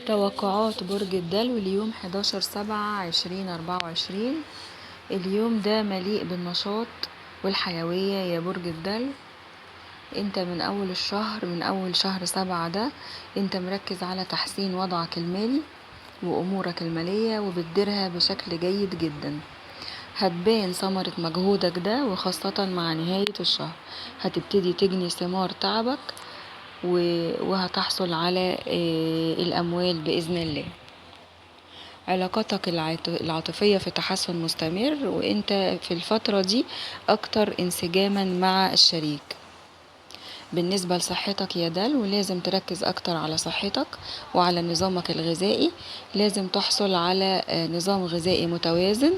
توقعات برج الدلو ليوم 11/7/2024. اليوم ده مليء بالنشاط والحيوية يا برج الدلو. انت من اول الشهر، من اول شهر 7 ده انت مركز على تحسين وضعك المالي وامورك المالية وبتديرها بشكل جيد جدا. هتبان ثمرة مجهودك ده، وخاصة مع نهاية الشهر هتبتدي تجني ثمار تعبك وهتحصل على الأموال بإذن الله. علاقاتك العاطفية في تحسن مستمر، وانت في الفترة دي أكتر انسجاما مع الشريك. بالنسبة لصحتك يا دلو، لازم تركز أكتر على صحتك وعلى نظامك الغذائي. لازم تحصل على نظام غذائي متوازن،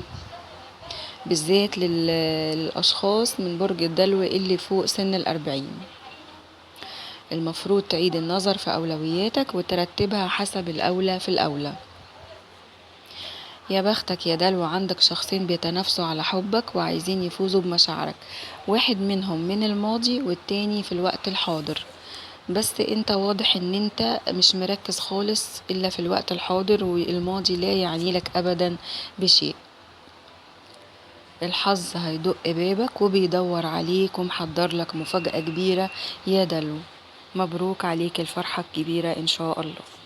بالذات للأشخاص من برج الدلو اللي فوق سن 40. المفروض تعيد النظر في أولوياتك وترتبها حسب الأولى في الأولى. يا بختك يا دلو، عندك شخصين بيتنافسوا على حبك وعايزين يفوزوا بمشاعرك، واحد منهم من الماضي والتاني في الوقت الحاضر. بس انت واضح ان انت مش مركز خالص الا في الوقت الحاضر، والماضي لا يعني لك ابدا بشيء. الحظ هيدق بابك وبيدور عليك ومحضر لك مفاجأة كبيرة يا دلو. مبروك عليك الفرحة الكبيرة ان شاء الله.